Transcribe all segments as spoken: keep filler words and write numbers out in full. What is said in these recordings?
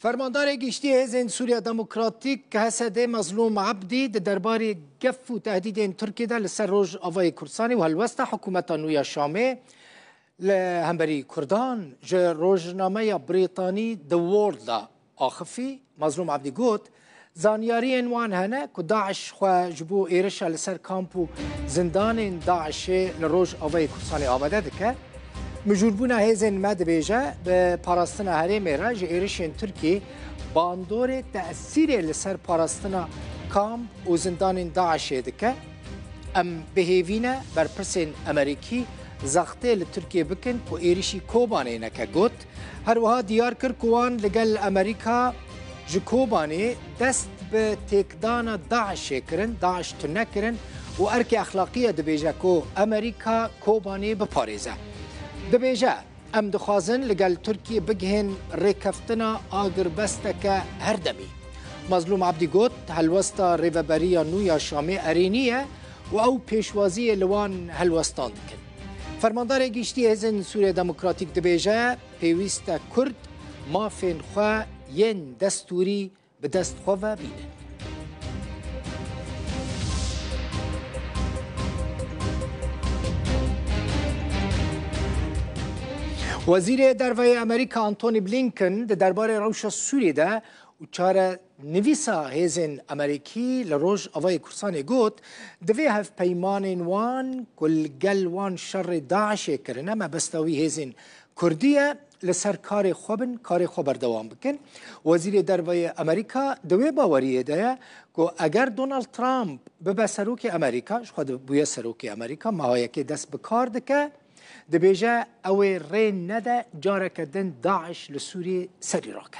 Fermandarê Giştî Hêzên Sûriya Demokratîk, H S D, Mezlûm Ebdî di derbarê gef û tehdîdên Tirkiyê de li ser Rojavayê Kurdistanê û helwesta hikûmeta nû ya Şamê li hemberî Kurdan ji rojnameya Brîtanî The World de axifî. Mezlûm Ebdî got, zanyariyên wan hene ku DAIŞ xwe ji bo êrişa li ser kamp û zindanên DAIŞê li Rojavayê Kurdistanê amade dike. Mijûlbûna hêzên me, dibêje, bi parastina herêmê re ji êrişên Tirkiyê bandorê tesîrê li ser parastina kamp û zindanên DAIŞê dike. Em bi hêvî ne berpirsên Amerîkî zextê li Tirkiyê bikin ku êrişî Kobanê neke, got. Her wiha diyar kir ku wan li gel Amerîka ji Kobanê dest bi têkdana DAIŞê kirin, DAIŞ tune kirin û erkê exlaqî ye, dibêje ku Amerîka Kobanê biparêze. Dibêje, em dixwazin li gel Tirkiyê bigihên rêkeftina agirbesteke herdemî. Mezlûm Ebdî got, helwesta Rêveberiya nû ya Şamê erênî ye û ew pêşwaziyê li wan helwestan dikin. Fermandarê Giştî Hêzên Sûriya Demokratîk dibêje, pêwîst e Kurd mafên xwe yên destûrî bi dest xwe ve bînin. Wezîrê Derve yê Amerîka Antony Blinken di derbarê rewşa Sûriyê de û çarenivîsa hêzên Amerîkî li Rojavayê Kurdistanê got, divê hevpeymanên wan ku li gel wan şerê DAIŞê kirine, mebesta wî hêzên Kurdî ye, li ser karê xwe bin, karê xwe berdewam bikin. Wezîrê Derve yê Amerîka di wê baweriyê de ye ku eger Donald Trump bibe serokê Amerîka, ji xwe de bûye serokê Amerîka, meha yekê dest bi kar dike, dibêje ew ê rê nede careke din DAIŞ li Sûriyê serî rake.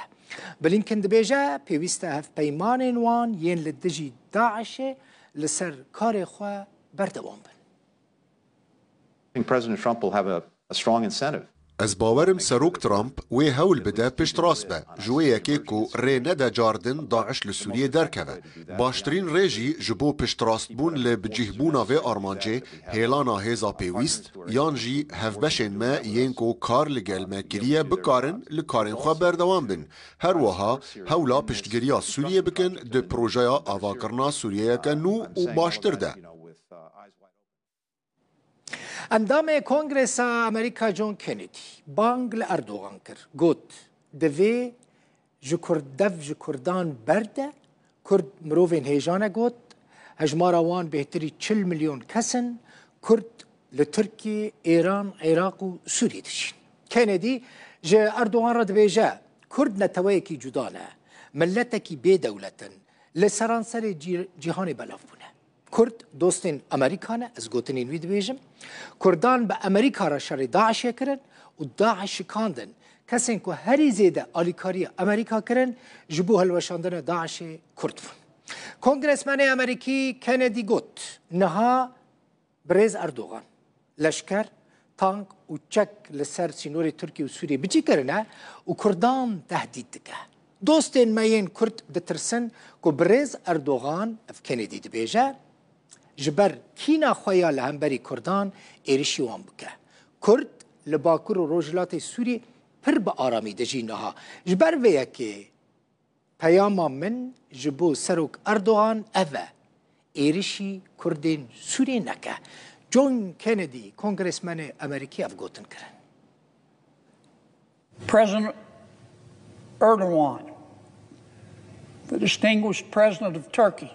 Blinken dibêje, pêwîst e hevpeymanên wan yên li dijî DAIŞê li ser karê xwe berdewam bin. I think President Trump will have a, a strong incentive. Ez bawer im Serok Trump wê hewl bide piştrast be, ji wê yekê ku rê nede car din DAIŞ li Sûriyê derkeve. Baştirîn rê jî ji bo piştrastbûn li bicîhbûna vê armancê, hêlana hêza pêwîst, yan jî hevbeşên me yên ku kar li gel me kiriye bikarin li karên xwe berdewam bin. Her wiha hewla piştgiriya Sûriyê bikin di projeya avakirina Sûriyeyeke nû û baştir de. Endamê Kongresa Amerîka John Kennedy bang li Erdogan kir. Got, divê ji Kurd, dev ji Kurdan berde. Kurd mirovên hêjan e, got. Hejmara wan bêhtirî çil milyon kes in. Kurd li Tirkiye, Îran, Iraq û Sûriyê dijîn. Kennedy ji Erdogan re dibêje, Kurd neteweyekî cuda ne. Miletekî bê dewlet in. Li seranserê cî-, cîhanê belav bûne. Kurd dostên Amerîka ne, ez gotinên wî dibêjim. Kurdan bi Amerîka re şerê DAIŞê kirin û DAIŞ şikandin. Kesên ku herî zêde alîkariya Amerîka kirin, ji bo hilweşandina DAIŞê Kurd bûn. Kongresmenê Amerîkî Kennedy got, niha Birêz Erdogan, leşker, tank û çek li ser sînorê Tirkiye û Sûriyê biçî kirine û Kurdan tehdît dike. Dostên me yên Kurd ditirsin ku birêz Erdogan, ev Kennedy dibêje, ji ber kîna xwe ya li hemberî Kurdan êrişî wan bike. Kurd li Bakur û Rojhilatê Sûriyê pir bi aramî dijî niha. Ji ber vê yekê Peyama min ji bo Serok Erdogan ev e, êrişî Kurdên Sûriyê neke. John Kennedy, kongresmenê Amerîkî ev gotin kirin. President Erdogan, the distinguished president of Turkey.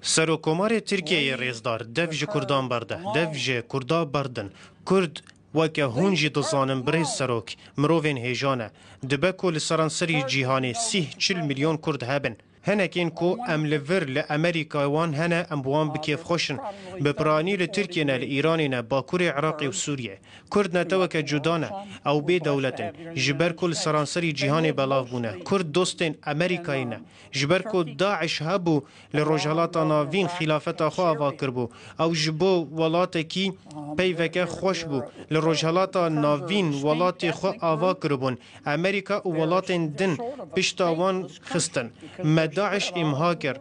Serokkomarê Tirkiyeyê rêzdar, dev ji Kurdan berde, dev ji Kurda berdin. Kurd weke hûn jî dizanin birêz serok, mirovên hêja ne. Dibe ku li seranserî cîhanê sîh çil milyon Kurd hebin. Hinekên ku em li vir li Amerîka wan hene, em bi wan bi kêfxweş in. Bi piranî li Tirkiye ne, li Îranê ne, Bakurê Iraqê û Sûriyê. Kurd neteweke cuda ne. Ew bê dewlet in. Ji ber ku li seranserî cîhanê belav bûne. Kurd dostên Amerîkayê ne. Ji ber ku DAIŞ hebû, li Rojhelata Navîn xîlafeta xwe ava kiribû. Ew ji bo welatekî peyveke xweş bû. Li Rojhelata Navîn welatê xwe ava kiribûn. Amerîka û welatên din pişta wan xistin. Me DAIŞ îmha kir.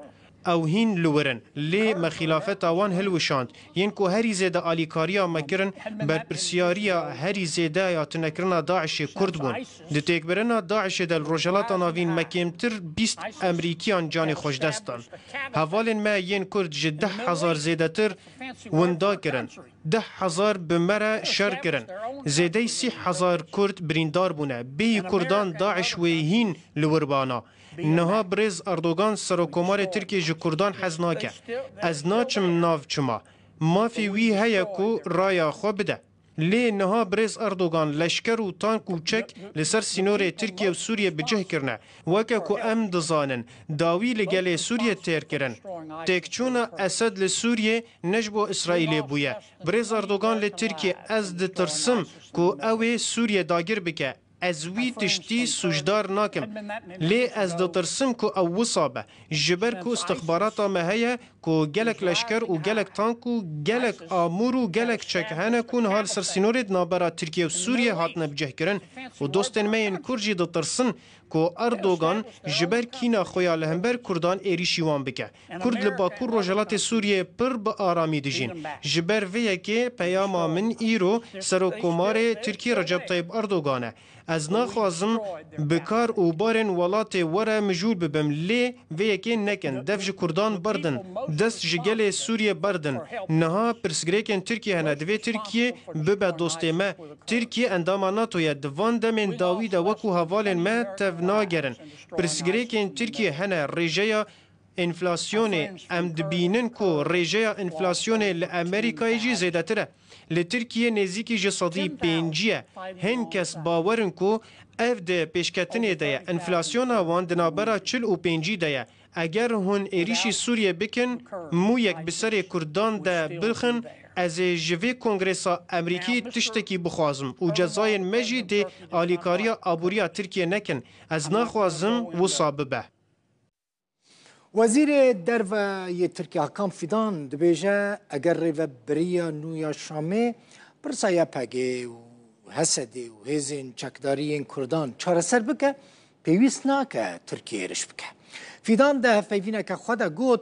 Ew hîn li wir in, lê me xîlafeta wan hilwişand. Yên ku herî zêde alîkariya me kirin, berpirsiyariya herî zêde ya tunekirina DAIŞê Kurd bûn. Di têkbirina DAIŞê de li Rojhilata Navîn me kêmtir bîst Emerîkiyan canê xwe ji dest dan. Hevalên me yên Kurd ji deh hezar zêdetir winda kirin. Deh hezar bi me re şer kirin. Zêdey sî hezar Kurd birîndar bûne. Bêyî Kurdan DAIŞ wê hîn li wir bana. Niha birêz Erdogan, Serokkomarê Tirkiyê, ji Kurdan hez nake. Ez naçim nav çima. Mafê wî heye ku raya xwe bide. Lê niha birêz Erdogan leşker û tank û çek li ser sînorê Tirkiye û Sûriye bi cih kirine. Weke ku em dizanin, dawî li gelê Sûriye têr kirin. Têkçûna Esed li Sûriye ne ji bo Îsraîlê bûye. Birêz Erdogan li Tirkiye, ez ditirsim ku ew ê Sûriye dagir bike. Ez wî tiştî sûcdar nakim. Lê ez ditirsim ku ew wisa be. Ji ber ku istixbarata me heye ku gelek leşker û gelek tank û gelek amûr û gelek çek hene ku niha li ser sînorê di navbera Tirkiye û Sûriye hatine bicihkirin û dostên me yên Kurd jî ditirsin ku Erdogan ji ber kîna xwe ya li hember Kurdan êrîşî wan bike. Kurd li Bakur Rojhilatê Sûriyê pir bi aramî dijîn. Ji ber vê yekê peyama min îro Serokkomarê Tirkiyê Recep Tayyip Erdogan e. Ez naxwazim bi kar û barên welatê we re mijûl bibim, lê vê yekê nekin. Dev ji Kurdan berdin. Dest ji gelê Sûriyê berdin. Niha pirsgirêkên Tirkiye hene. Divê Tirkiye bibe dostê me. Tirkiye endama NATO ye. Di van demên dawî de wekû hevalên me tev nagerin. Pirsgirêkên Tirkiye hene. Rêjeya enflasyonê, em dibînin ku rêjeya enflasyonê li Amerîkayê jî zêdetir e. Li Tirkiye nêzîkî ji sedî pêncî ye. Hin kes bawer in ku ev di pêşketinê de ye. Enflasyona wan di navbera çil û pêncî de ye. Eger hûn êrîşî Sûriye bikin, mûyek bi serê Kurdan de bixin, ez ê ji vê kongresa Amerîkî tiştekî bixwazim û cezayên me jî dê alîkariya aboriya Tirkiye nekin. Ez naxwazim wisa bibe. Wezîrê Derve yê Tirkiye Hakan Fidan dibêje, eger rêvebiriya nû ya Şamê pirsa YPG'ê û HSD'ê û hêzên çekdarî yên Kurdan çareser bike, pêwîst nake Tirkiye êrîş bike. Fidan di hevpeyvîneke xwe de got,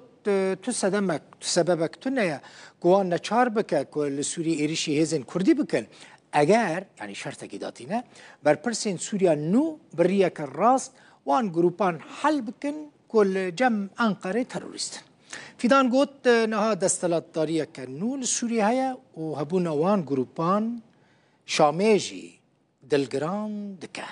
tu sedemek, tu sebebek tune ye ku wan neçar bike ku li Sûriyê êrîşî hêzên Kurdî bikin. Eger, yanî şertekî datîne, berpirsên Sûriya nû bi riyeke rast wan grûpan hel bikin ku li cem Enqerê terorîst in. Fidan got, niha desthilatdariyeke nû li Sûriyê heye û hebûna wan grûpan Şamê jî dilgiran dike.